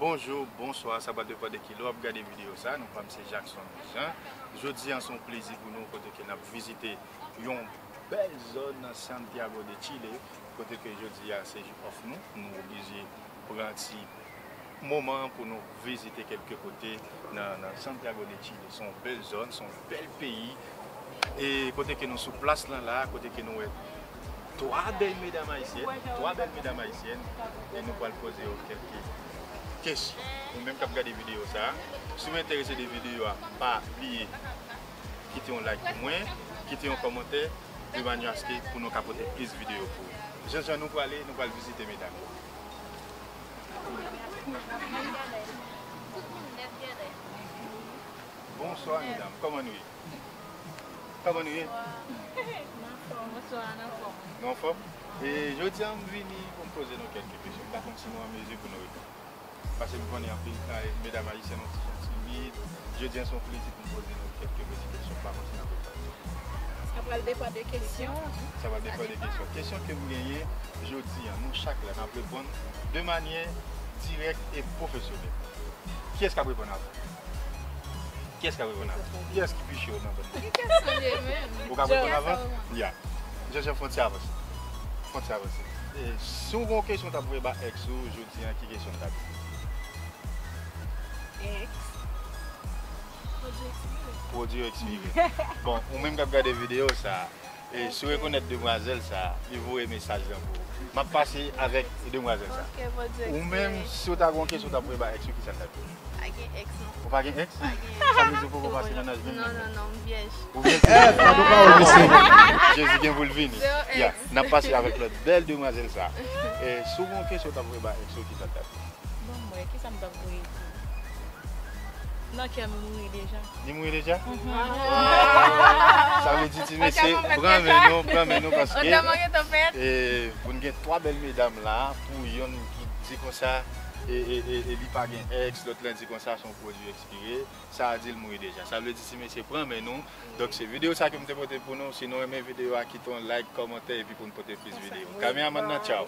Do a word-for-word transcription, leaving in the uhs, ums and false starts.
Bonjou, bonswa, sa va depann de ki lè w ap gade videyo sa. Non pa m se Jackson Jean. Jodi a se yon plezi pou nou kote ke n ap vizite yon bèl zòn nan Santiago de Chile, kote ke jodi a se jou off nou, nou oblije pran ti moman pou nou vizite kèlke kote nan, nan Santiago de Chile. Se yon bèl zòn, se yon bèl peyi. E kote ke nou sou plas lan la, kote ke nou wè twa bèl medam ayisyèn, twa bèl medam ayisyèn, e nou pral poze yo kèlke kesyon. Ou menm k ap gade videyo sa, si w enterese de videyo a, pa bliye kite yon like pou mwen, kite yon kòmantè, de manyè aske pou nou ka pote plis videyo pou ou. Jan jan nou prale, nou pral vizite medam yo. Bonswa medam, kòman nou ye? Kòman nou ye? Nou anfòm? E jodi a m vini pou m poze nou kèlke kesyon. M pa konn si nou an mezi pou nou reponn. Paske m konnen anpil medam ayisyèn yon ti jan timid. Jodi a se yon plezi pou m poze nou kèlke peti kesyon. M pa konn si n ap reponn. Sa pral depann de kesyon. Sa pral depann de kesyon. Kesyon ke m genyen jodi a, nou chak la n ap reponn de manyè dirèk e pwofesyonèl. Kiyès k ap reponn avan? Kiyès k ap reponn avan? Kiyès ki pi cho nan bann nan? Ou ka reponn avan? Ya. Jean Jean, fè yon ti avanse. Fè yon ti avanse. E, si w gen yon kesyon w ta pou ba ex ou jodi a, ki kesyon w ta di? Ex. Pwodui ekspire. Bon, ou menm k ap gade videyo sa, e, si w rekonèt demwazèl sa, li voye mesaj lan pou ou. M ap pase avèk demwazèl sa. Ou menm, si w ta gen yon kesyon w ta pou ba ex ou, ki sa l ta di? Pa gen ex, non. Ou pa gen ex? Pa gen ex. Sa vle di ou poko pase nan naj menm? Non, non, non, m vyèj. Ou vyèj? Eh, fado pawòl, mesye. Jezi gen pou l vini. Ya, n ap pase avèk lòt bèl demwazèl sa. E, si w gen yon kesyon w ta pou ba ex ou, ki sa l ta di? Bon, mwen, ki sa m t ap voye di? Nan kè m, li mouri deja. Li mouri deja? Sa vle di, ti mesye, pran men nou, pran men nou, paske, e, pou n gen twa bèl medam la, pou yonn ki di konsa, e, e, e, e li pa gen ex, lòt lan di konsa, se yon pwodui ekspire, sa a di l mouri deja. Sa vle di, ti mesye, pran men nou. Donk, se videyo sa ke m te pote pou nou. Si nou renmen videyo a, kite yon like, kòmantè, epi pou n pote plis videyo. Kameramann nan, tchaw.